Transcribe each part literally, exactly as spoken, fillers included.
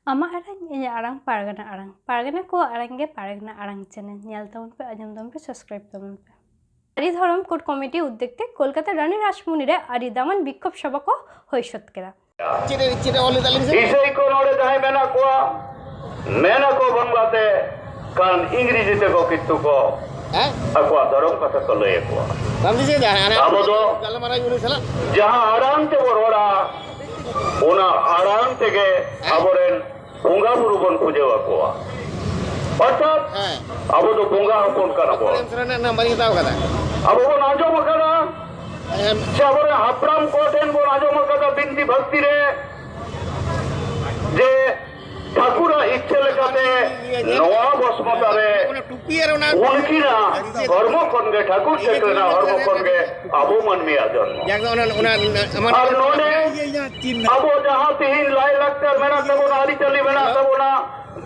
ᱟᱢᱟᱜ ᱟᱲᱟᱝ, ᱤᱧᱟᱹᱜ ᱟᱲᱟᱝ, ᱯᱟᱨᱜᱟᱱᱟ ᱟᱲᱟᱝ᱾ ᱯᱟᱨᱜᱟᱱᱟ ᱠᱚᱣᱟᱜ ᱟᱲᱟᱝ ᱜᱮ ᱯᱟᱨᱜᱟᱱᱟ ᱟᱲᱟᱝ ᱪᱮᱱᱮᱞ᱾ ᱧᱮᱞ ᱛᱟᱵᱚᱱ ᱯᱮ, ᱟᱸᱡᱚᱢ ᱛᱟᱵᱚᱱ ᱯᱮ, ᱥᱟᱵᱥᱠᱨᱟᱭᱤᱵ ᱛᱟᱵᱚᱱ ᱯᱮ᱾ ᱟᱹᱨᱤ ᱫᱷᱚᱨᱚᱢ ᱠᱳᱰ ᱠᱚᱢᱤᱴᱤ ᱩᱫᱽᱫᱳᱜᱽ ᱛᱮ ᱠᱳᱞᱠᱟᱛᱟ ᱨᱟᱱᱤ ᱨᱟᱥᱢᱩᱱᱤ ᱨᱮ ᱟᱹᱰᱤ ᱫᱟᱢᱟᱱ ᱵᱤᱠᱠᱷᱳᱵ ᱥᱚᱵᱷᱟ ᱠᱚ ᱦᱩᱭ ᱥᱟᱹᱛ ᱠᱮᱫᱟ᱾ ᱪᱮᱫ ᱮ, ᱪᱮᱫ ᱮ ᱚᱞ ᱞᱮᱫᱟ ᱞᱤᱧ ᱥᱮ? ᱤᱥᱟᱹᱭ ᱠᱚ ᱱᱚᱰᱮ ᱡᱟᱦᱟᱸᱭ ᱢᱮᱱᱟᱜ ᱠᱚᱣᱟ, ᱢᱮᱱ ᱟᱠᱚ ᱵᱟᱝᱞᱟᱛᱮ, ᱠᱷᱟᱱ ᱤᱝᱨᱮᱡᱤ ᱛᱮᱠᱚ ᱠᱤᱱᱛᱩ ᱠᱚ ᱦᱮᱸ? ᱟᱠᱚᱣᱟᱜ ᱫᱷᱚᱨᱚᱢ ᱠᱟᱛᱷᱟ ᱠᱚ ᱞᱟᱹᱭ ᱟᱠᱚᱣᱟ᱾ ᱵᱟᱢ ᱫᱤᱥᱟᱹᱭᱮᱫᱟ? ᱦᱟᱱᱟ ᱟᱵᱚ ᱫᱚ ᱜᱟᱞᱢᱟᱨᱟᱣ ᱩᱱᱤ ᱥᱟᱞᱟᱜ? ᱡᱟᱦᱟᱸ ᱟᱲᱟᱝ ᱛᱮᱵᱚ ᱨᱚᱲᱟ, ᱚᱱᱟ ᱟᱲᱟᱝ ᱛᱮᱜᱮ ᱦᱮᱸ? ᱟᱵᱚᱨᱮᱱ ᱵᱚᱸᱜᱟ ᱵᱩᱨᱩ ᱵᱚᱱ ᱯᱩᱡᱟᱹ ᱟᱠᱚᱣᱟ᱾ ᱚᱨᱛᱷᱟᱛ ᱦᱮᱸ᱾ ᱟᱵᱚ ᱫᱚ ᱵᱚᱸᱜᱟ ᱦᱚᱯᱚᱱ ᱠᱟᱱᱟ ᱵᱚᱱ᱾ ᱯᱨᱮᱢ ᱥᱚᱨᱮᱱᱟᱜ ᱱᱟᱢᱵᱟᱨ ᱤᱧ ᱦᱟᱛᱟᱣ ᱠᱟᱫᱟ᱾ ᱟᱵᱚ ᱵᱚᱱ ᱟᱸᱡᱚᱢ ᱟᱠᱟᱫᱟ ᱮᱢ᱾ ᱥᱮ ᱟᱵᱚᱨᱮᱱ ᱦᱟᱯᱲᱟᱢ ᱠᱚ ᱴᱷᱮᱱ ᱵᱚᱱ ᱟᱸᱡᱚᱢ ᱟᱠᱟᱫᱟ ᱵᱤᱱᱛᱤ ᱵᱷᱟᱹᱠᱛᱤ ᱨᱮ ᱡᱮ ᱴᱷᱟᱹᱠᱩᱨᱟᱜ ᱤᱪᱪᱷᱟᱹ ᱞᱮᱠᱟᱛᱮ ᱱᱚᱣᱟ ᱵᱚᱥᱢᱚᱛᱟ ᱨᱮ ᱚᱱᱟ ᱴᱩᱯᱤ ᱟᱨ ᱚᱱᱟ ᱩᱱᱠᱤᱱᱟᱜ ᱦᱚᱲᱢᱚ ᱠᱷᱚᱱ ᱜᱮ, ᱴᱷᱟᱹᱠᱩᱨ ᱴᱷᱟᱹᱠᱨᱟᱹᱱᱟᱜ ᱦᱚᱲᱢᱚ ᱠᱷᱚᱱ ᱜᱮ ᱟᱵᱚ ᱢᱟᱹᱱᱢᱤᱭᱟᱜ ᱡᱚᱱᱢᱚ᱾ ᱡᱟᱠ, ᱚᱱᱟ, ᱚᱱᱟ, ᱚᱱᱟ, ᱟᱨ ᱱᱚᱰᱮ ᱤᱭᱟᱹ, ᱤᱭᱟᱹ, ᱪᱤᱱ ᱢᱮᱱᱟᱜ ᱟᱵᱚ ᱡᱟᱦᱟᱸ ᱛᱮᱦᱮᱧ ᱞᱟᱭᱼᱞᱟᱠᱪᱟᱨ ᱢᱮᱱᱟᱜ ᱛᱟᱵᱚᱱᱟ, ᱟᱹᱨᱤᱪᱟᱹᱞᱤ ᱢᱮᱱᱟᱜ ᱛᱟᱵᱚᱱᱟ,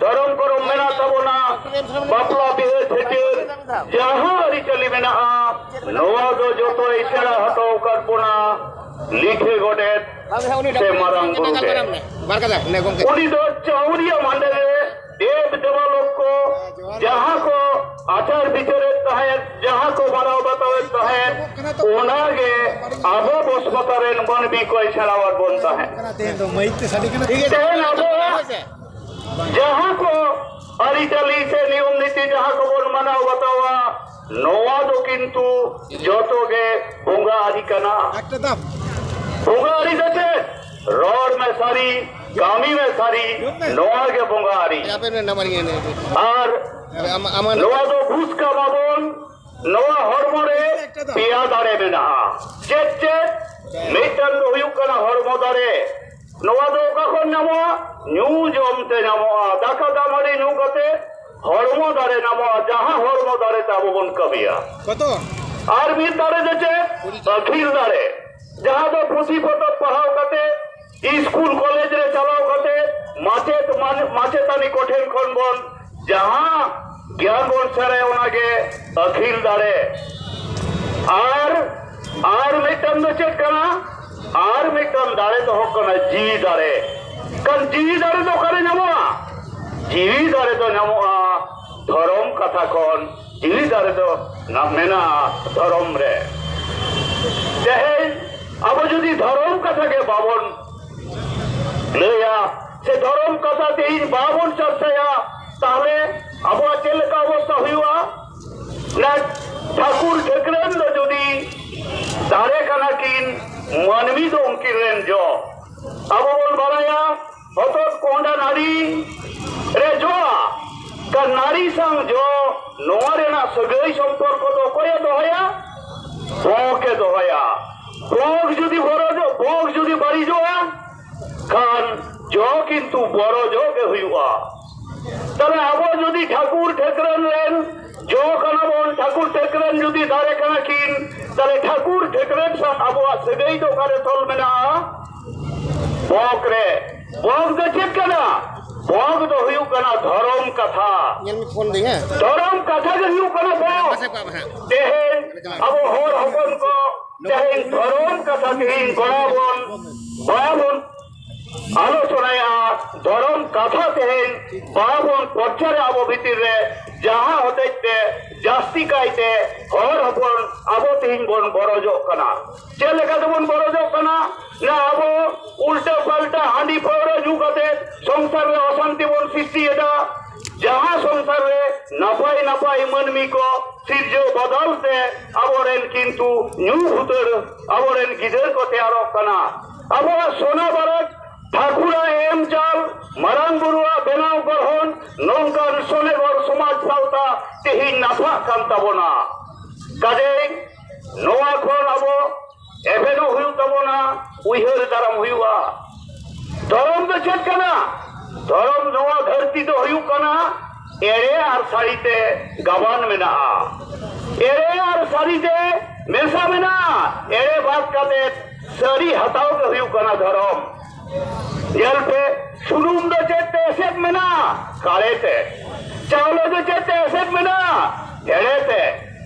ᱫᱷᱚᱨᱚᱢ ᱠᱚᱨᱚᱢ ᱢᱮᱱᱟᱜ ᱛᱟᱵᱚᱱᱟ, ᱵᱟᱯᱞᱟ ᱵᱤᱦᱟᱹ ᱪᱷᱟᱹᱴᱭᱟᱹᱨ, ᱡᱟᱦᱟᱸ ᱟᱹᱨᱤᱪᱟᱹᱞᱤ ᱢᱮᱱᱟᱜᱼᱟ, ᱱᱚᱣᱟ ᱫᱚ ᱡᱚᱛᱚᱭ ᱥᱮᱬᱟ ᱦᱚᱴᱚ ᱟᱠᱟᱫ ᱵᱚᱱᱟ ᱞᱤᱴᱷᱟᱹ ᱜᱚᱰᱮᱛ ᱥᱮ ᱢᱟᱨᱟᱝ ᱵᱩᱨᱩ ᱜᱮ᱾ ᱵᱟᱨ ᱠᱟᱛᱷᱟ, ᱱᱮ ᱜᱚᱢᱠᱮ᱾ ᱩᱱᱤ ᱫᱚ ᱪᱟᱹᱣᱨᱤᱭᱟᱹ ᱢᱟᱸᱰᱮ ᱨᱮ ᱫᱮᱵ ᱫᱮᱵᱟᱞᱳᱠ ᱠᱚ ᱡᱟᱦᱟᱸ ᱠᱚ ᱟᱪᱟᱨ ᱵᱤᱪᱟᱹᱨᱮᱫ ᱛᱟᱦᱮᱸᱫ, ᱡᱟᱦᱟᱸ ᱠᱚ ᱢᱟᱱᱟᱣ ᱵᱟᱛᱟᱣᱮᱫ ᱛᱟᱦᱮᱸᱫ, ᱚᱱᱟᱜᱮ ᱟᱵᱚ ᱵᱚᱥᱢᱚᱛᱟ ᱨᱮᱱ ᱢᱟᱹᱱᱢᱤ ᱠᱚᱭ ᱥᱮᱬᱟᱣᱟᱫ ᱵᱚᱱ ᱛᱟᱦᱮᱸᱫ᱾ ᱛᱮᱦᱮᱧ ᱫᱚ ᱢᱟᱹᱭᱤᱠ ᱛᱮ ᱥᱟᱰᱮ ᱠᱟᱱᱟ᱾ ᱛᱮᱦᱮᱧ ᱟᱵᱚᱣᱟᱜ ᱡᱟᱦᱟᱸ ᱠᱚ ᱟᱹᱨᱤᱪᱟᱹᱞᱤ ᱥᱮ ᱱᱤᱭᱚᱢ ᱱᱤᱛᱤ ᱡᱟᱦᱟᱸ ᱠᱚᱵᱚᱱ ᱢᱟᱱᱟᱣ ᱵᱟᱛᱟᱣᱟ, ᱱᱚᱣᱟ ᱫᱚ ᱠᱤᱱᱛᱩ ᱡᱚᱛᱚ ᱜᱮ ᱵᱚᱸᱜᱟ ᱟᱹᱨᱤ ᱠᱟᱱᱟ᱾ ᱮᱠᱫᱚᱢ᱾ ᱵᱚᱸᱜᱟ ᱟᱹᱨᱤ ᱫᱚ ᱪᱮᱫ? ᱨᱚᱲ ᱢᱮ ᱥᱟᱹᱨᱤ, ᱠᱟᱹᱢᱤ ᱢᱮ ᱥᱟᱹᱨᱤ, ᱱᱚᱣᱟ ᱜᱮ ᱵᱚᱸᱜᱟ ᱟᱹᱨᱤ᱾ ᱟᱯᱮ ᱱᱟᱢᱵᱟᱨ ᱜᱮ ᱱᱮ᱾ ᱟᱨ ᱟᱢ, ᱟᱢᱟᱜ ᱱᱚᱣᱟ ᱫᱚ ᱵᱩᱡᱽ ᱠᱟᱜ ᱢᱟᱵᱚᱱ, ᱱᱚᱣᱟ ᱦᱚᱲᱢᱚ ᱨᱮ ᱯᱮᱭᱟ ᱫᱟᱲᱮ ᱢᱮᱱᱟᱜᱼᱟ᱾ ᱪᱮᱫ ᱪᱮᱫ? ᱢᱤᱫᱴᱟᱝ ᱫᱚ ᱦᱩᱭᱩᱜ ᱠᱟᱱᱟ ᱦᱚᱲᱢᱚ ᱫᱟᱲᱮ᱾ ᱱᱚᱣᱟ ᱫᱚ ᱚᱠᱟ ᱠᱷᱚᱱ ᱧᱟᱢᱚᱜᱼᱟ? ᱧᱩ ᱡᱚᱢ ᱛᱮ ᱧᱟᱢᱚᱜᱼᱟ᱾ ᱫᱟᱠᱟ ᱫᱟᱜ ᱢᱟᱹᱰᱤ ᱧᱩ ᱠᱟᱛᱮ ᱦᱚᱲᱢᱚ ᱫᱟᱲᱮ ᱧᱟᱢᱚᱜᱼᱟ, ᱡᱟᱦᱟᱸ ᱦᱚᱲᱢᱚ ᱫᱟᱲᱮ ᱛᱮ ᱟᱵᱚ ᱵᱚᱱ ᱠᱟᱹᱢᱤᱭᱟ᱾ ᱠᱚᱛᱚ? ᱟᱨ ᱢᱤᱫ ᱫᱟᱲᱮ ᱫᱚ ᱪᱮᱫ? ᱟᱹᱠᱷᱤᱞ ᱫᱟᱲᱮ, ᱡᱟᱦᱟᱸ ᱫᱚ ᱯᱩᱛᱷᱤ ᱯᱚᱛᱚᱵ ᱯᱟᱲᱦᱟᱣ ᱠᱟᱛᱮ, ᱤᱥᱠᱩᱞ ᱠᱚᱞᱮᱡᱽ ᱨᱮ ᱪᱟᱞᱟᱣ ᱠᱟᱛᱮ, ᱢᱟᱪᱮᱫ ᱢᱟᱱ-, ᱢᱟᱪᱮᱛᱟᱹᱱᱤ ᱠᱚᱴᱷᱮᱱ ᱠᱷᱚᱱ ᱵᱚᱱ ᱡᱟᱦᱟᱸ ᱜᱮᱭᱟᱱ ᱵᱚᱱ ᱥᱮᱬᱟᱭᱟ, ᱚᱱᱟᱜᱮ ᱟᱹᱠᱷᱤᱞ ᱫᱟᱲᱮ᱾ ᱟᱨ, ᱟᱨ ᱢᱤᱫᱴᱟᱝ ᱫᱚ ᱪᱮᱫ ᱠᱟᱱᱟ? ᱟᱨ ᱢᱤᱫᱴᱟᱝ ᱫᱟᱲᱮ ᱫᱚ ᱦᱩᱭᱩᱜ ᱠᱟᱱᱟ ᱡᱤᱣᱤ ᱫᱟᱲᱮ᱾ ᱠᱷᱟᱱ ᱡᱤᱣᱤ ᱫᱟᱲᱮ ᱫᱚ ᱚᱠᱟᱨᱮ ᱧᱟᱢᱚᱜᱼᱟ? ᱡᱤᱣᱤ ᱫᱟᱲᱮ ᱫᱚ ᱧᱟᱢᱚᱜᱼᱟ ᱫᱷᱚᱨᱚᱢ ᱠᱟᱛᱷᱟ ᱠᱷᱚᱱ᱾ ᱡᱤᱣᱤ ᱫᱟᱲᱮ ᱫᱚ ᱱᱟ-, ᱢᱮᱱᱟᱜᱼᱟ ᱫᱷᱚᱨᱚᱢ ᱨᱮ᱾ ᱛᱮᱦᱮᱧ ᱟᱵᱚ ᱡᱩᱫᱤ ᱫᱷᱚᱨᱚᱢ ᱠᱟᱛᱷᱟ ᱜᱮ ᱵᱟᱵᱚᱱ ᱞᱟᱹᱭᱟ, ᱥᱮ ᱫᱷᱚᱨᱚᱢ ᱠᱟᱛᱷᱟ ᱛᱮᱦᱮᱧ ᱵᱟᱵᱚᱱ ᱪᱚᱨᱪᱟᱭᱟ, ᱛᱟᱦᱞᱮ ᱟᱵᱚᱣᱟᱜ ᱪᱮᱫ ᱞᱮᱠᱟ ᱚᱵᱚᱥᱛᱟ ᱦᱩᱭᱩᱜᱼᱟ? ᱱᱟ-, ᱴᱷᱟᱹᱠᱩᱨ ᱴᱷᱟᱹᱠᱨᱟᱹᱱ ᱫᱚ ᱡᱩᱫᱤ ᱫᱟᱨᱮ ᱠᱟᱱᱟ ᱠᱤᱱ, ᱢᱟᱹᱱᱢᱤ ᱫᱚ ᱩᱱᱠᱤᱱ ᱨᱮᱱ ᱡᱚ᱾ ᱟᱵᱚ ᱵᱚᱱ ᱵᱟᱲᱟᱭᱟ, ᱦᱚᱛᱚᱫ ᱠᱚᱸᱦᱰᱟ ᱱᱟᱹᱲᱤ ᱨᱮ ᱡᱚᱜᱼᱟ᱾ ᱠᱟᱨ ᱱᱟᱹᱲᱤ ᱥᱟᱶ ᱡᱚ, ᱱᱚᱣᱟ ᱨᱮᱱᱟᱜ ᱥᱟᱹᱜᱟᱹᱭ ᱥᱚᱢᱯᱚᱨᱠᱚ ᱫᱚ ᱚᱠᱚᱭᱮ ᱫᱚᱦᱚᱭᱟ? ᱵᱚᱸᱜᱽ ᱮ ᱫᱚᱦᱚᱭᱟ᱾ ᱵᱚᱸᱜᱽ ᱡᱩᱫᱤ ᱵᱚᱨᱚᱡᱚᱜ, ᱵᱚᱸᱜᱽ ᱡᱩᱫᱤ ᱵᱟᱹᱲᱤᱡᱚᱜᱼᱟ, ᱠᱷᱟᱱ ᱡᱚ ᱠᱤᱱᱛᱩ ᱵᱚᱨᱚᱡᱚᱜ ᱜᱮ ᱦᱩᱭᱩᱜᱼᱟ᱾ ᱛᱟᱦᱞᱮ ᱟᱵᱚ ᱡᱩᱫᱤ ᱴᱷᱟᱹᱠᱩᱨ ᱴᱷᱟᱹᱠᱨᱟᱹᱱ ᱨᱮᱱ ᱡᱚ ᱠᱟᱱᱟ ᱵᱚᱱ, ᱴᱷᱟᱹᱠᱩᱨ ᱴᱷᱟᱹᱠᱨᱟᱹᱱ ᱡᱩᱫᱤ ᱫᱟᱨᱮ ᱠᱟᱱᱟ ᱠᱤᱱ, ᱛᱟᱦᱞᱮ ᱴᱷᱟᱹᱠᱩᱨ ᱴᱷᱟᱹᱠᱨᱟᱹᱱ ᱥᱟᱶ ᱟᱵᱚᱣᱟᱜ ᱥᱟᱹᱜᱟᱹᱭ ᱫᱚ ᱚᱠᱟᱨᱮ ᱛᱚᱞ ᱢᱮᱱᱟᱜᱼᱟ? ᱵᱚᱸᱜᱽ ᱨᱮ᱾ ᱵᱚᱸᱜᱽ ᱫᱚ ᱪᱮᱫ ᱠᱟᱱᱟ? ᱵᱚᱸᱜᱽ ᱫᱚ ᱦᱩᱭᱩᱜ ᱠᱟᱱᱟ ᱫᱷᱚᱨᱚᱢ ᱠᱟᱛᱷᱟ᱾ ᱧᱮᱞ ᱢᱮ, ᱯᱷᱳᱱ ᱫᱟᱹᱧ, ᱦᱮᱸ? ᱫᱷᱚᱨᱚᱢ ᱠᱟᱛᱷᱟ ᱜᱮ ᱦᱩᱭᱩᱜ ᱠᱟᱱᱟ ᱵᱚᱸᱜᱽ᱾ ᱯᱟᱥᱮ ᱠᱚᱜ ᱢᱮ ᱦᱟᱸᱜ᱾ ᱛᱮᱦᱮᱧ ᱟᱵᱚ ᱦᱚᱲ ᱦᱚᱯᱚᱱ ᱠᱚ ᱛᱮᱦᱮᱧ ᱫᱷᱚᱨᱚᱢ ᱠᱟᱛᱷᱟ ᱛᱮᱦᱮᱧ ᱵᱟᱵᱚᱱ, ᱵᱟᱵᱚᱱ ᱟᱞᱳᱪᱚᱱᱟᱭᱟ, ᱫᱷᱚᱨᱚᱢ ᱠᱟᱛᱷᱟ ᱛᱮᱦᱮᱧ ᱵᱟᱵᱚᱱ ᱯᱨᱚᱪᱟᱨᱟ ᱟᱵᱚ ᱵᱷᱤᱛᱤᱨ ᱨᱮ, ᱡᱟᱦᱟᱸ ᱦᱚᱛᱮᱡ ᱛᱮ ᱡᱟᱹᱥᱛᱤ ᱠᱟᱭᱛᱮ ᱦᱚᱲ ᱦᱚᱯᱚᱱ ᱟᱵᱚ ᱛᱮᱦᱮᱧ ᱵᱚᱱ ᱵᱚᱨᱚᱡᱚᱜ ᱠᱟᱱᱟ᱾ ᱪᱮᱫ ᱞᱮᱠᱟ ᱛᱮᱵᱚᱱ ᱵᱚᱨᱚᱡᱚᱜ ᱠᱟᱱᱟ? ᱱᱟ ᱟᱵᱚ ᱩᱞᱴᱟᱹ ᱯᱟᱞᱴᱟ ᱦᱟᱺᱰᱤ ᱯᱟᱹᱣᱨᱟᱹ ᱧᱩ ᱠᱟᱛᱮ ᱥᱚᱝᱥᱟᱨ ᱨᱮ ᱚᱥᱟᱱᱛᱤ ᱵᱚᱱ ᱥᱨᱤᱥᱴᱤᱭᱮᱫᱟ᱾ ᱡᱟᱦᱟᱸ ᱥᱚᱝᱥᱟᱨ ᱨᱮ ᱱᱟᱯᱟᱭ ᱱᱟᱯᱟᱭ ᱢᱟᱹᱱᱢᱤ ᱠᱚ ᱥᱤᱨᱡᱟᱹᱣ ᱵᱚᱫᱚᱞ ᱛᱮ ᱟᱵᱚᱨᱮᱱ ᱠᱤᱱᱛᱩ ᱧᱩ ᱵᱷᱩᱛᱟᱹᱲ ᱟᱵᱚᱨᱮᱱ ᱜᱤᱫᱟᱹᱨ ᱠᱚ ᱛᱮᱭᱟᱨᱚᱜ ᱠᱟᱱᱟ᱾ ᱟᱵᱚᱣᱟᱜ ᱥᱚᱱᱟ ᱵᱟᱨᱚᱡᱽ ᱴᱷᱟᱹᱠᱩᱨᱟᱜ ᱮᱢ ᱪᱟᱞ, ᱢᱟᱨᱟᱝ ᱵᱩᱨᱩᱣᱟᱜ ᱵᱮᱱᱟᱣ ᱜᱚᱲᱦᱚᱱ, ᱱᱚᱝᱠᱟᱱ ᱥᱚᱱᱮᱜᱚᱲ ᱥᱚᱢᱟᱡᱽ ᱥᱟᱶᱛᱟ ᱛᱮᱦᱮᱧ ᱱᱟᱯᱟᱜ ᱠᱟᱱ ᱛᱟᱵᱚᱱᱟ᱾ ᱠᱟᱡᱮᱭ ᱱᱚᱣᱟ ᱠᱷᱚᱱ ᱟᱵᱚ ᱮᱵᱷᱮᱱᱚᱜ ᱦᱩᱭᱩᱜ ᱛᱟᱵᱚᱱᱟ, ᱩᱭᱦᱟᱹᱨ ᱫᱟᱨᱟᱢ ᱦᱩᱭᱩᱜᱼᱟ᱾ ᱫᱷᱚᱨᱚᱢ ᱫᱚ ᱪᱮᱫ ᱠᱟᱱᱟ? ᱫᱷᱚᱨᱚᱢ ᱱᱚᱣᱟ ᱫᱷᱟᱹᱨᱛᱤ ᱫᱚ ᱦᱩᱭᱩᱜ ᱠᱟᱱᱟ ᱮᱲᱮ ᱟᱨ ᱥᱟᱹᱨᱤ ᱛᱮ ᱜᱟᱵᱟᱱ ᱢᱮᱱᱟᱜᱼᱟ᱾ ᱮᱲᱮ ᱟᱨ ᱥᱟᱹᱨᱤ ᱛᱮ ᱢᱮᱥᱟ ᱢᱮᱱᱟᱜᱼᱟ᱾ ᱮᱲᱮ ᱵᱟᱫ ᱠᱟᱛᱮ ᱥᱟᱹᱨᱤ ᱦᱟᱛᱟᱣ ᱜᱮ ᱦᱩᱭᱩᱜ ᱠᱟᱱᱟ ᱫᱷᱚᱨᱚᱢ᱾ ᱧᱮᱞ ᱯᱮ, ᱥᱩᱱᱩᱢ ᱫᱚ ᱪᱮᱫ ᱛᱮ ᱮᱥᱮᱫ ᱢᱮᱱᱟᱜᱼᱟ? ᱠᱟᱲᱮ ᱛᱮ᱾ ᱪᱟᱣᱞᱮ ᱫᱚ ᱪᱮᱫ ᱛᱮ ᱮᱥᱮᱫ ᱢᱮᱱᱟᱜᱼᱟ? ᱮᱲᱮ ᱛᱮ᱾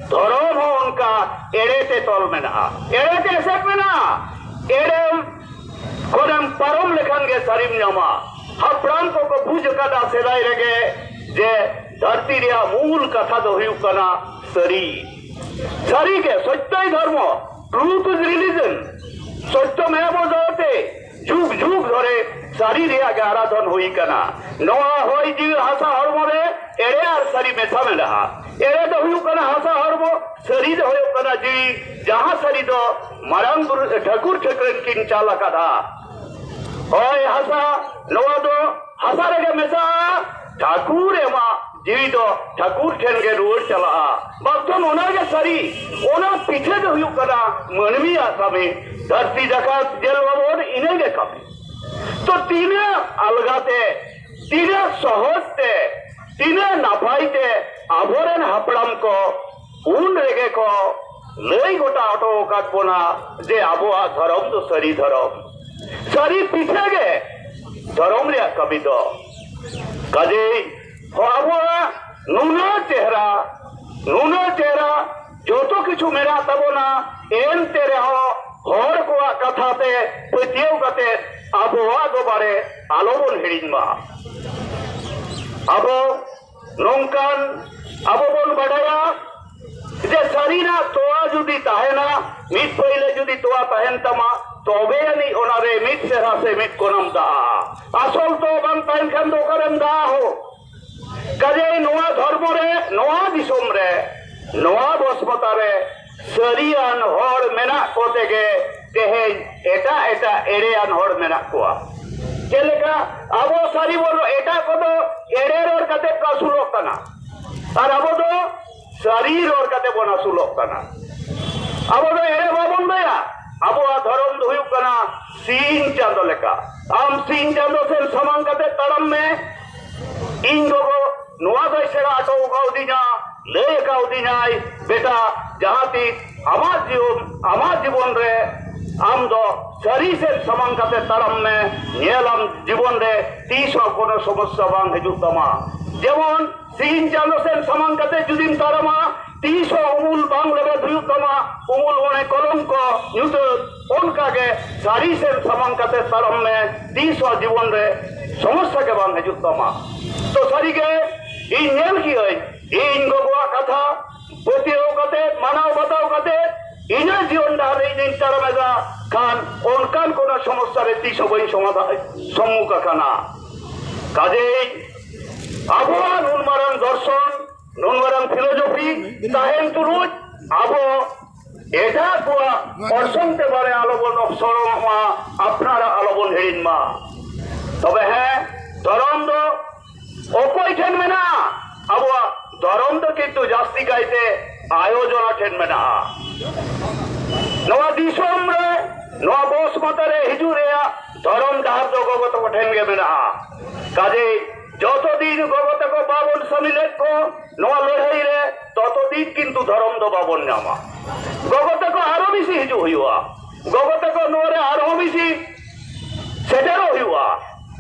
ᱫᱷᱚᱨᱚᱢ ᱦᱚᱸ ᱚᱱᱠᱟ ᱮᱲᱮ ᱛᱮ ᱛᱚᱞ ᱢᱮᱱᱟᱜᱼᱟ, ᱮᱲᱮ ᱛᱮ ᱮᱥᱮᱫ ᱢᱮᱱᱟᱜᱼᱟ᱾ ᱮᱲᱮ ᱠᱷᱚᱱᱮᱢ ᱯᱟᱨᱚᱢ ᱞᱮᱠᱷᱟᱱ ᱜᱮ ᱥᱟᱹᱨᱤᱢ ᱧᱟᱢᱟ᱾ ᱦᱟᱯᱲᱟᱢ ᱠᱚᱠᱚ ᱵᱩᱡᱽ ᱟᱠᱟᱫᱟ ᱥᱮᱫᱟᱭ ᱨᱮᱜᱮ ᱡᱮ ᱫᱷᱟᱹᱨᱛᱤ ᱨᱮᱭᱟᱜ ᱢᱩᱞ ᱠᱟᱛᱷᱟ ᱫᱚ ᱦᱩᱭᱩᱜ ᱠᱟᱱᱟ ᱥᱟᱹᱨᱤ᱾ ᱥᱟᱹᱨᱤ ᱜᱮ ᱥᱚᱛᱭᱚᱭ ᱫᱷᱚᱨᱢᱚ, truth is religion, ᱥᱚᱛᱭᱚᱢ ᱮᱵᱚ ᱡᱚᱭᱚᱛᱮ᱾ ᱡᱩᱜᱽ ᱡᱩᱜᱽ ᱫᱷᱚᱨᱮ ᱥᱟᱹᱨᱤ ᱨᱮᱭᱟᱜ ᱜᱮ ᱟᱨᱟᱫᱷᱚᱱ ᱦᱩᱭ ᱠᱟᱱᱟ᱾ ᱱᱚᱣᱟ ᱦᱚᱭ ᱡᱤᱣᱤ ᱦᱟᱥᱟ ᱦᱚᱲᱢᱚ ᱨᱮ ᱮᱲᱮ ᱟᱨ ᱥᱟᱹᱨᱤ ᱢᱮᱥᱟ ᱢᱮᱱᱟᱜᱼᱟ᱾ ᱮᱲᱮ ᱫᱚ ᱦᱩᱭᱩᱜ ᱠᱟᱱᱟ ᱦᱟᱥᱟ ᱦᱚᱲᱢᱚ, ᱥᱟᱹᱨᱤ ᱫᱚ ᱦᱩᱭᱩᱜ ᱠᱟᱱᱟ ᱡᱤᱣᱤ, ᱡᱟᱦᱟᱸ ᱥᱟᱹᱨᱤ ᱫᱚ ᱢᱟᱨᱟᱝ ᱵᱩᱨᱩ ᱴᱷᱟᱹᱠᱩᱨ ᱴᱷᱟᱹᱠᱨᱟᱹᱱ ᱠᱤᱱ ᱪᱟᱞ ᱟᱠᱟᱫᱟ᱾ ᱦᱚᱭ ᱦᱟᱥᱟ, ᱱᱚᱣᱟ ᱫᱚ ᱦᱟᱥᱟ ᱨᱮᱜᱮ ᱢᱮᱥᱟᱜᱼᱟ᱾ ᱴᱷᱟᱹᱠᱩᱨ ᱮᱢᱟ ᱡᱤᱣᱤ ᱫᱚ ᱴᱷᱟᱹᱠᱩᱨ ᱴᱷᱮᱱ ᱜᱮ ᱨᱩᱣᱟᱹᱲ ᱪᱟᱞᱟᱜᱼᱟ᱾ ᱵᱟᱯᱫᱷᱚᱱ ᱚᱱᱟ ᱜᱮ ᱥᱟᱹᱨᱤ᱾ ᱚᱱᱟ ᱯᱤᱪᱷᱮ ᱫᱚ ᱦᱩᱭᱩᱜ ᱠᱟᱱᱟ ᱢᱟᱹᱱᱢᱤᱭᱟᱜ ᱠᱟᱹᱢᱤ᱾ ᱫᱷᱟᱹᱨᱛᱤ ᱡᱟᱠᱟᱛ ᱧᱮᱞ ᱢᱟᱵᱚᱱ, ᱤᱱᱟᱹ ᱜᱮ ᱠᱟᱹᱢᱤ᱾ ᱛᱚ ᱛᱤᱱᱟᱹᱜ ᱟᱞᱜᱟ ᱛᱮ, ᱛᱤᱱᱟᱹᱜ ᱥᱚᱦᱚᱡ ᱛᱮ, ᱛᱤᱱᱟᱹᱜ ᱱᱟᱯᱟᱭ ᱛᱮ ᱟᱵᱚᱨᱮᱱ ᱦᱟᱯᱲᱟᱢ ᱠᱚ ᱩᱱ ᱨᱮᱜᱮ ᱠᱚ ᱞᱟᱹᱭ ᱜᱚᱴᱟ ᱦᱚᱴᱚ ᱟᱠᱟᱫ ᱵᱚᱱᱟ ᱡᱮ ᱟᱵᱚᱣᱟᱜ ᱫᱷᱚᱨᱚᱢ ᱫᱚ ᱥᱟᱹᱨᱤ ᱫᱷᱚᱨᱚᱢ᱾ ᱥᱟᱹᱨᱤ ᱯᱤᱪᱷᱟᱹ ᱜᱮ ᱫᱷᱚᱨᱚᱢ ᱨᱮᱭᱟᱜ ᱠᱟᱹᱢᱤ ᱫᱚ᱾ ᱠᱟᱡᱮᱭ ᱟᱵᱚᱣᱟᱜ ᱱᱩᱱᱟᱹᱜ ᱪᱮᱦᱨᱟ, ᱱᱩᱱᱟᱹᱜ ᱪᱮᱦᱨᱟ ᱡᱚᱛᱚ ᱠᱤᱪᱷᱩ ᱢᱮᱱᱟᱜ ᱛᱟᱵᱚᱱᱟ, ᱮᱱᱛᱮ ᱨᱮᱦᱚᱸ ᱦᱚᱲ ᱠᱚᱣᱟᱜ ᱠᱟᱛᱷᱟ ᱛᱮ ᱯᱟᱹᱛᱭᱟᱹᱣ ᱠᱟᱛᱮ ᱟᱵᱚᱣᱟᱜ ᱫᱚ ᱵᱟᱲᱮ ᱟᱞᱚᱵᱚᱱ ᱦᱤᱲᱤᱧ ᱢᱟ᱾ ᱟᱵᱚ ᱱᱚᱝᱠᱟᱱ, ᱟᱵᱚ ᱵᱚᱱ ᱵᱟᱰᱟᱭᱟ ᱡᱮ ᱥᱟᱹᱨᱤᱱᱟᱜ ᱛᱚᱣᱟ ᱡᱩᱫᱤ ᱛᱟᱦᱮᱱᱟ, ᱢᱤᱫ ᱯᱟᱹᱭᱞᱟᱹ ᱡᱩᱫᱤ ᱛᱚᱣᱟ ᱛᱟᱦᱮᱱ ᱛᱟᱢᱟ, ᱛᱚᱵᱮ ᱟᱹᱱᱤᱡ ᱚᱱᱟᱨᱮ ᱢᱤᱫ ᱥᱮᱨᱟ ᱥᱮ ᱢᱤᱫ ᱠᱚᱱᱟᱢ ᱫᱟᱜᱼᱟ᱾ ᱟᱥᱚᱞ ᱛᱚᱣᱟ ᱵᱟᱝ ᱛᱟᱦᱮᱱ ᱠᱷᱟᱱ ᱫᱚ ᱚᱠᱟᱨᱮᱢ ᱫᱟᱜᱼᱟ ᱦᱳ? ᱠᱟᱡᱮ ᱱᱚᱣᱟ ᱫᱷᱚᱨᱢᱚ ᱨᱮ, ᱱᱚᱣᱟ ᱫᱤᱥᱚᱢ ᱨᱮ, ᱱᱚᱣᱟ ᱵᱚᱥᱯᱚᱛᱟ ᱨᱮ ᱥᱟᱹᱨᱤᱭᱟᱱ ᱦᱚᱲ ᱢᱮᱱᱟᱜ ᱠᱚ ᱛᱮᱜᱮ ᱛᱮᱦᱮᱧ ᱮᱴᱟᱜ ᱮᱴᱟᱜ ᱮᱲᱮᱭᱟᱱ ᱦᱚᱲ ᱢᱮᱱᱟᱜ ᱠᱚᱣᱟ᱾ ᱪᱮᱫ ᱞᱮᱠᱟ? ᱟᱵᱚ ᱥᱟᱹᱨᱤ ᱵᱚᱱ ᱨᱚᱲ, ᱮᱴᱟᱜ ᱠᱚᱫᱚ ᱮᱲᱮ ᱨᱚᱲ ᱠᱟᱛᱮ ᱠᱚ ᱟᱹᱥᱩᱞᱚᱜ ᱠᱟᱱᱟ, ᱟᱨ ᱟᱵᱚ ᱫᱚ ᱥᱟᱹᱨᱤ ᱨᱚᱲ ᱠᱟᱛᱮ ᱵᱚᱱ ᱟᱹᱥᱩᱞᱚᱜ ᱠᱟᱱᱟ᱾ ᱟᱵᱚ ᱫᱚ ᱮᱲᱮ ᱵᱟᱵᱚᱱ ᱞᱟᱹᱭᱟ, ᱟᱵᱚᱣᱟᱜ ᱫᱷᱚᱨᱚᱢ ᱫᱚ ᱦᱩᱭᱩᱜ ᱠᱟᱱᱟ ᱥᱤᱧ ᱪᱟᱸᱫᱚ ᱞᱮᱠᱟ᱾ ᱟᱢ ᱥᱤᱧ ᱪᱟᱸᱫᱚ ᱥᱮᱱ ᱥᱟᱢᱟᱝ ᱠᱟᱛᱮ ᱛᱟᱲᱟᱢ ᱢᱮ᱾ ᱤᱧ ᱜᱚᱜᱚ ᱱᱚᱣᱟ ᱫᱚᱭ ᱥᱮᱬᱟ ᱦᱚᱴᱚ ᱠᱟᱣᱫᱤᱧᱟ, ᱞᱟᱹᱭ ᱠᱟᱣᱫᱤᱧᱟᱭ, "ᱵᱮᱴᱟ, ᱡᱟᱦᱟᱸ ᱛᱤᱥ ᱟᱢᱟᱜ ᱡᱤᱭᱚᱱ, ᱟᱢᱟᱜ ᱡᱤᱵᱚᱱ ᱨᱮ ᱟᱢ ᱫᱚ ᱥᱟᱹᱨᱤ ᱥᱮᱱ ᱥᱟᱢᱟᱝ ᱠᱟᱛᱮ ᱛᱟᱲᱟᱢ ᱢᱮ, ᱧᱮᱞᱟᱢ ᱡᱤᱵᱚᱱ ᱨᱮ ᱛᱤᱥ ᱦᱚᱸ ᱠᱳᱱᱳ ᱥᱚᱢᱚᱥᱥᱟ ᱵᱟᱝ ᱦᱤᱡᱩᱜ ᱛᱟᱢᱟ᱾" ᱡᱮᱢᱚᱱ ᱥᱤᱧ ᱪᱟᱸᱫᱚ ᱥᱮᱱ ᱥᱟᱢᱟᱝ ᱠᱟᱛᱮ ᱡᱩᱫᱤᱢ ᱛᱟᱲᱟᱢᱟ, ᱛᱤᱥ ᱦᱚᱸ ᱩᱢᱩᱞ ᱵᱟᱝ ᱞᱮᱵᱮᱫ ᱦᱩᱭᱩᱜ ᱛᱟᱢᱟ, ᱩᱢᱩᱞ ᱚᱱᱮ ᱠᱚᱞᱚᱝᱠᱚ ᱧᱩᱛᱟᱹᱛ᱾ ᱚᱱᱠᱟ ᱜᱮ ᱥᱟᱹᱨᱤ ᱥᱮᱱ ᱥᱟᱢᱟᱝ ᱠᱟᱛᱮ ᱛᱟᱲᱟᱢ ᱢᱮ, ᱛᱤᱥ ᱦᱚᱸ ᱡᱤᱵᱚᱱ ᱨᱮ ᱥᱚᱢᱚᱥᱥᱟ ᱜᱮ ᱵᱟᱝ ᱦᱤᱡᱩᱜ ᱛᱟᱢᱟ᱾ ᱛᱚ ᱥᱟᱹᱨᱤ ᱜᱮ ᱤᱧ ᱧᱮᱞ ᱠᱤᱭᱟᱹᱧ, ᱤᱧ ᱜᱚᱜᱚᱣᱟᱜ ᱠᱟᱛᱷᱟ ᱯᱟᱹᱛᱭᱟᱹᱣ ᱠᱟᱛᱮ, ᱢᱟᱱᱟᱣ ᱵᱟᱛᱟᱣ ᱠᱟᱛᱮ ᱤᱧᱟᱹᱜ ᱡᱤᱭᱚᱱ ᱰᱟᱦᱟᱨ ᱨᱮ ᱤᱧᱤᱧ ᱛᱟᱲᱟᱢ ᱮᱫᱟ ᱠᱷᱟᱱ, ᱚᱱᱠᱟᱱ ᱠᱳᱱᱳ ᱥᱚᱢᱚᱥᱥᱟ ᱨᱮ ᱛᱤᱥ ᱦᱚᱸ ᱵᱟᱹᱧ ᱥᱚᱢᱟᱫᱷᱟᱱ, ᱥᱚᱢᱢᱩᱠᱷ ᱟᱠᱟᱱᱟ᱾ ᱠᱟᱡᱮᱭ ᱟᱵᱚᱣᱟᱜ ᱱᱩᱱ ᱢᱟᱨᱟᱝ ᱫᱚᱨᱥᱚᱱ, ᱱᱩᱱ ᱢᱟᱨᱟᱝ ᱯᱷᱤᱞᱳᱡᱚᱯᱷᱤ ᱛᱟᱦᱮᱱ ᱛᱩᱞᱩᱡ ᱟᱵᱚ ᱮᱴᱟᱜ ᱠᱚᱣᱟᱜ ᱚᱨᱥᱚᱝ ᱛᱮ ᱵᱟᱞᱮ ᱟᱞᱚᱵᱚᱱ ᱚᱯᱥᱚᱨᱚᱜ ᱢᱟ, ᱟᱯᱱᱟᱨᱟᱜ ᱟᱞᱚᱵᱚᱱ ᱦᱤᱲᱤᱧ ᱢᱟ᱾ ᱛᱚᱵᱮ ᱦᱮᱸ, ᱫᱷᱚᱨᱚᱢ ᱫᱚ ᱚᱠᱚᱭ ᱴᱷᱮᱱ ᱢᱮᱱᱟᱜᱼᱟ? ᱟᱵᱚᱣᱟᱜ ᱫᱷᱚᱨᱚᱢ ᱫᱚ ᱠᱤᱱᱛᱩ ᱡᱟᱹᱥᱛᱤ ᱠᱟᱭᱛᱮ ᱟᱭᱳ ᱡᱚᱱᱟ ᱴᱷᱮᱱ ᱢᱮᱱᱟᱜᱼᱟ᱾ ᱱᱚᱣᱟ ᱫᱤᱥᱚᱢ ᱨᱮ, ᱱᱚᱣᱟ ᱵᱚᱥᱢᱚᱛᱟ ᱨᱮ ᱦᱤᱡᱩᱜ ᱨᱮᱭᱟᱜ ᱫᱷᱚᱨᱚᱢ ᱰᱟᱦᱟᱨ ᱫᱚ ᱜᱚᱜᱚ ᱛᱟᱠᱚ ᱴᱷᱮᱱ ᱜᱮ ᱢᱮᱱᱟᱜᱼᱟ᱾ ᱠᱟᱡᱮᱭ ᱡᱚᱛᱚ ᱫᱤᱱ ᱜᱚᱜᱚ ᱛᱟᱠᱚ ᱵᱟᱵᱚᱱ ᱥᱟᱹᱢᱤᱞᱮᱫ ᱠᱚ ᱱᱚᱣᱟ ᱞᱟᱹᱲᱦᱟᱹᱭ ᱨᱮ, ᱛᱚᱛᱚ ᱫᱤᱱ ᱠᱤᱱᱛᱩ ᱫᱷᱚᱨᱚᱢ ᱫᱚ ᱵᱟᱵᱚᱱ ᱧᱟᱢᱟ᱾ ᱜᱚᱜᱚ ᱛᱟᱠᱚ ᱟᱨᱚ ᱵᱮᱥᱤ ᱦᱤᱡᱩᱜ ᱦᱩᱭᱩᱜᱼᱟ, ᱜᱚᱜᱚ ᱛᱟᱠᱚ ᱱᱚᱣᱟ ᱨᱮ ᱟᱨᱦᱚᱸ ᱵᱮᱥᱤ ᱥᱮᱴᱮᱨᱚᱜ ᱦᱩᱭᱩᱜᱼᱟ᱾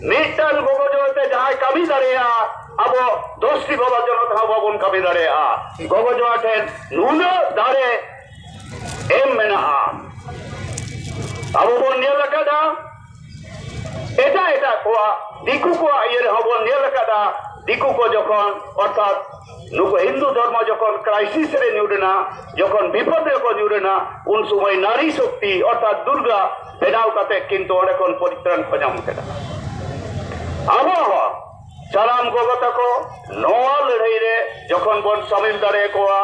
ᱢᱤᱫᱴᱟᱝ ᱜᱚᱜᱚ ᱡᱚᱱᱚᱜ ᱛᱮ ᱡᱟᱦᱟᱸᱭ ᱠᱟᱹᱢᱤ ᱫᱟᱲᱮᱭᱟᱜᱼᱟ, ᱟᱵᱚ ᱫᱚᱥᱴᱤ ᱵᱟᱵᱟ ᱡᱚᱱᱚᱜ ᱛᱮᱦᱚᱸ ᱵᱟᱵᱚᱱ ᱠᱟᱹᱢᱤ ᱫᱟᱲᱮᱭᱟᱜᱼᱟ᱾ ᱜᱚᱜᱚ ᱡᱚᱱᱚᱜ ᱴᱷᱮᱱ ᱱᱩᱱᱟᱹᱜ ᱫᱟᱲᱮ ᱮᱢ ᱢᱮᱱᱟᱜᱼᱟ᱾ ᱟᱵᱚ ᱵᱚᱱ ᱧᱮᱞ ᱟᱠᱟᱫᱟ, ᱮᱴᱟᱜ ᱮᱴᱟᱜ ᱠᱚᱣᱟᱜ, ᱫᱤᱠᱩ ᱠᱚᱣᱟᱜ ᱤᱭᱟᱹ ᱨᱮᱦᱚᱸ ᱵᱚᱱ ᱧᱮᱞ ᱟᱠᱟᱫᱟ, ᱫᱤᱠᱩ ᱠᱚ ᱡᱚᱠᱷᱚᱱ, ᱚᱨᱛᱷᱟᱛ ᱱᱩᱠᱩ ᱦᱤᱱᱫᱩ ᱫᱷᱚᱨᱢᱚ ᱡᱚᱠᱷᱚᱱ ᱠᱨᱟᱭᱥᱤᱥ ᱨᱮ ᱧᱩᱨ ᱮᱱᱟ, ᱡᱚᱠᱷᱚᱱ ᱵᱤᱯᱚᱫ ᱨᱮᱠᱚ ᱧᱩᱨ ᱮᱱᱟ, ᱩᱱ ᱥᱚᱢᱚᱭ ᱱᱟᱨᱤ ᱥᱚᱠᱛᱤ ᱚᱨᱛᱷᱟᱛ ᱫᱩᱨᱜᱟ ᱵᱮᱱᱟᱣ ᱠᱟᱛᱮ ᱠᱤᱱᱛᱩ ᱚᱸᱰᱮ ᱠᱷᱚᱱ ᱯᱚᱨᱤᱛᱨᱟᱱ ᱠᱚ ᱧᱟᱢ ᱠᱮᱫᱟ᱾ ᱟᱵᱚ ᱦᱚᱸ ᱥᱟᱱᱟᱢ ᱜᱚᱜᱚ ᱛᱟᱠᱚ ᱱᱚᱣᱟ ᱞᱟᱹᱲᱦᱟᱹᱭ ᱨᱮ ᱡᱚᱠᱷᱚᱱ ᱵᱚᱱ ᱥᱟᱢᱤᱞ ᱫᱟᱲᱮᱭᱟᱠᱚᱣᱟ,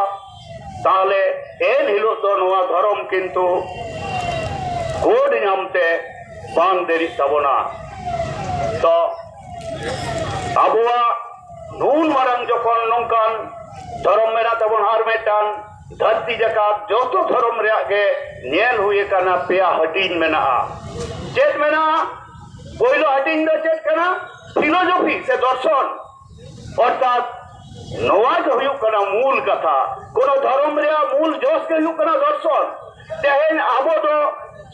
ᱛᱟᱦᱞᱮ ᱮᱱ ᱦᱤᱞᱳᱜ ᱫᱚ ᱱᱚᱣᱟ ᱫᱷᱚᱨᱚᱢ ᱠᱤᱱᱛᱩ ᱜᱳᱰ ᱧᱟᱢᱛᱮ ᱵᱟᱝ ᱫᱮᱨᱤᱜ ᱛᱟᱵᱚᱱᱟ᱾ ᱛᱚ ᱟᱵᱚᱣᱟᱜ ᱱᱩᱱ ᱢᱟᱨᱟᱝ ᱡᱚᱠᱷᱚᱱ ᱱᱚᱝᱠᱟᱱ ᱫᱷᱚᱨᱚᱢ ᱢᱮᱱᱟᱜ ᱛᱟᱵᱚᱱᱟ, ᱟᱨ ᱢᱤᱫᱴᱟᱝ ᱫᱷᱟᱹᱨᱛᱤ ᱡᱟᱠᱟᱛ ᱡᱚᱛᱚ ᱫᱷᱚᱨᱚᱢ ᱨᱮᱭᱟᱜ ᱜᱮ ᱧᱮᱞ ᱦᱩᱭ ᱟᱠᱟᱱᱟ, ᱯᱮᱭᱟ ᱦᱟᱹᱴᱤᱧ ᱢᱮᱱᱟᱜᱼᱟ᱾ ᱪᱮᱫ ᱢᱮᱱᱟᱜᱼᱟ? ᱯᱳᱭᱞᱳ ᱦᱟᱹᱴᱤᱧ ᱫᱚ ᱪᱮᱫ ᱠᱟᱱᱟ? ᱯᱷᱤᱞᱳᱡᱚᱯᱷᱤ ᱥᱮ ᱫᱚᱨᱥᱚᱱ, ᱚᱨᱛᱷᱟᱛ ᱱᱚᱣᱟ ᱜᱮ ᱦᱩᱭᱩᱜ ᱠᱟᱱᱟ ᱢᱩᱞ ᱠᱟᱛᱷᱟ᱾ ᱠᱳᱱᱳ ᱫᱷᱚᱨᱚᱢ ᱨᱮᱭᱟᱜ ᱢᱩᱞ ᱡᱚᱥ ᱜᱮ ᱦᱩᱭᱩᱜ ᱠᱟᱱᱟ ᱫᱚᱨᱥᱚᱱ᱾ ᱛᱮᱦᱮᱧ ᱟᱵᱚ ᱫᱚ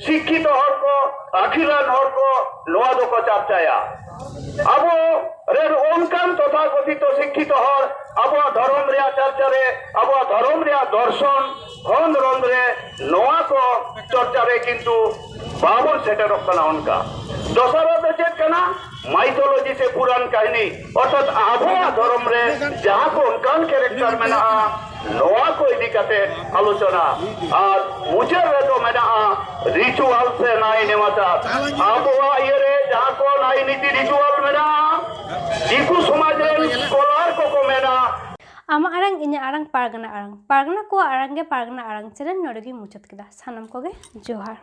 ᱥᱤᱠᱠᱷᱤᱛᱚ ᱦᱚᱲ ᱠᱚ, ᱟᱹᱠᱤᱞᱟᱱ ᱦᱚᱲ ᱠᱚ ᱱᱚᱣᱟ ᱫᱚᱠᱚ ᱪᱟᱨᱪᱟᱭᱟ᱾ ᱟᱵᱚ ᱨᱮᱱ ᱚᱱᱠᱟᱱ ᱛᱚᱛᱷᱟᱠᱚᱛᱷᱤᱛᱚ ᱥᱤᱠᱠᱷᱤᱛᱚ ᱦᱚᱲ ᱟᱵᱚᱣᱟᱜ ᱫᱷᱚᱨᱚᱢ ᱨᱮᱭᱟᱜ ᱪᱟᱨᱪᱟ ᱨᱮ, ᱟᱵᱚᱣᱟᱜ ᱫᱷᱚᱨᱚᱢ ᱨᱮᱭᱟᱜ ᱫᱚᱨᱥᱚᱱ ᱠᱷᱚᱸᱫᱽᱨᱚᱸᱫᱽ ᱨᱮ ᱱᱚᱣᱟ ᱠᱚ ᱪᱚᱨᱪᱟ ᱨᱮ ᱠᱤᱱᱛᱩ ᱵᱟᱵᱚᱱ ᱥᱮᱴᱮᱨᱚᱜ ᱠᱟᱱᱟ᱾ ᱚᱱᱠᱟ ᱫᱚᱥᱟᱨᱟᱜ ᱫᱚ ᱪᱮᱫ ᱠᱟᱱᱟ? ᱢᱟᱭᱛᱷᱳᱞᱚᱡᱤ ᱥᱮ ᱯᱩᱨᱟᱱ ᱠᱟᱹᱦᱱᱤ, ᱚᱨᱛᱷᱟᱛ ᱟᱵᱚᱣᱟᱜ ᱫᱷᱚᱨᱚᱢ ᱨᱮ ᱡᱟᱦᱟᱸ ᱠᱚ ᱚᱱᱠᱟᱱ ᱠᱮᱨᱮᱠᱴᱟᱨ ᱢᱮᱱᱟᱜᱼᱟ, ᱱᱚᱣᱟ ᱠᱚ ᱤᱫᱤ ᱠᱟᱛᱮ ᱟᱞᱳᱪᱚᱱᱟ᱾ ᱟᱨ ᱢᱩᱪᱟᱹᱫ ᱨᱮᱫᱚ ᱢᱮᱱᱟᱜᱼᱟ ᱨᱤᱪᱩᱣᱟᱞ ᱥᱮ ᱱᱟᱭ ᱱᱮᱢᱟᱪᱟᱨ᱾ ᱟᱵᱚᱣᱟᱜ ᱤᱭᱟᱹ ᱨᱮ ᱡᱟᱦᱟᱸ ᱠᱚ ᱱᱟᱭ ᱱᱤᱛᱤ ᱨᱤᱪᱩᱣᱟᱞ ᱢᱮᱱᱟᱜᱼᱟ, ᱫᱤᱠᱩ ᱥᱚᱢᱟᱡᱽ ᱨᱮᱱ ᱥᱠᱚᱞᱟᱨ ᱠᱚᱠᱚ ᱢᱮᱱᱟ, ᱟᱢᱟᱜ ᱟᱲᱟᱝ, ᱤᱧᱟᱹᱜ ᱟᱲᱟᱝ, ᱯᱟᱨᱜᱟᱱᱟ ᱟᱲᱟᱝ, ᱯᱟᱨᱜᱟᱱᱟ ᱠᱚᱣᱟᱜ ᱟᱲᱟᱝ ᱜᱮ ᱯᱟᱨᱜᱟᱱᱟ ᱟᱲᱟᱝ ᱪᱮᱱᱮᱞ ᱱᱚᱰᱮ ᱜᱤᱧ ᱢᱩᱪᱟᱹᱫ ᱠᱮᱫᱟ᱾ ᱥᱟᱱᱟᱢ ᱠᱚᱜᱮ ᱡᱚᱦᱟᱨ᱾